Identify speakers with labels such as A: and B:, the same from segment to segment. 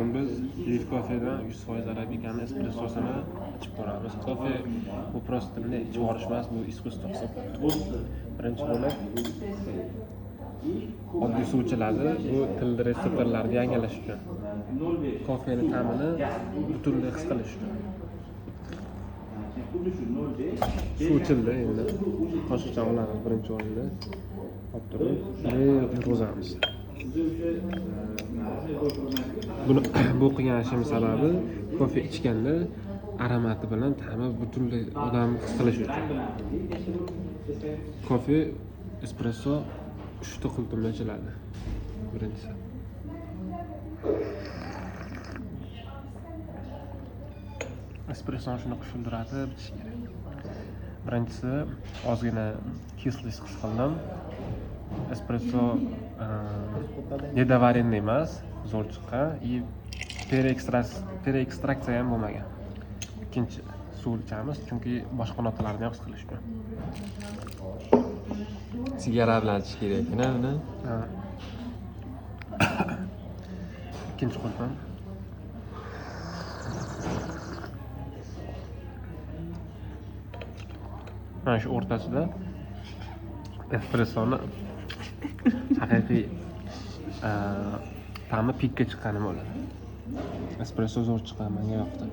A: Bugun biz Liv kofedan 100% arabikani espressosini ichib ko'ramiz. Kofe bu просто bunday ichib yuborish emas, bu искусство hisoblanadi. Birinchi bo'lib oddiy suv ichiladi. Bu til retseptorlarini yangilash uchun. Kofeni ta'mini butunlay his qilish uchun. Suv ichildi endi. Qoshiqcha olamiz birinchi o'rinda. Olib turib, yutg'izamiz. Buni bu qilgan ishim sababi kofe ichganda aromati bilan ta'mi butunlay odam his qilishi uchun. Kofe espresso 3 ta qultumda ichiladi. Birinchisi. Espressoni shunaqa shuldiratib ichish kerak. Birinchisi ozgina кислость his qildim. Espresso недоваренный emas, zo'r chiqqan и переэкстракция ham bo'lmagan. Ikkinchi suv ichamiz, chunki boshqa notalarni ham his qilish uchun.
B: Sigara bilan ichish kerak ekan, uni.
A: Ha. Ikkinchi qultum. Mana shu o'rtasida espressoni haqiqiy ta'mi pikka chiqqani bo'ladi. Espresso zo'r chiqqan, menga yoqdi.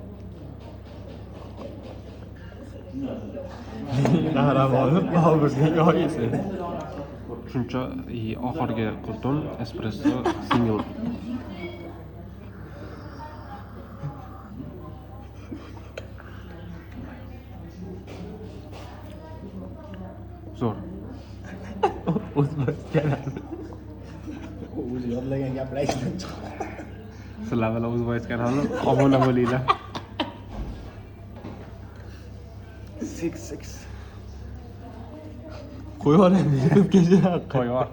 B: Naram olib, Boburga yoysin.
A: Shuncha и oxirgi qultum espresso single. Zo'r.
B: O'zbek kanali.
C: O'zi yodlagan gaplar esidan chiqadi.
A: Sizlar bilan O'zboyz kanali obuna bo'linglar. 6 6.
B: Qo'yib yuboraymi YouTube'ga.
A: Qo'yib yubor.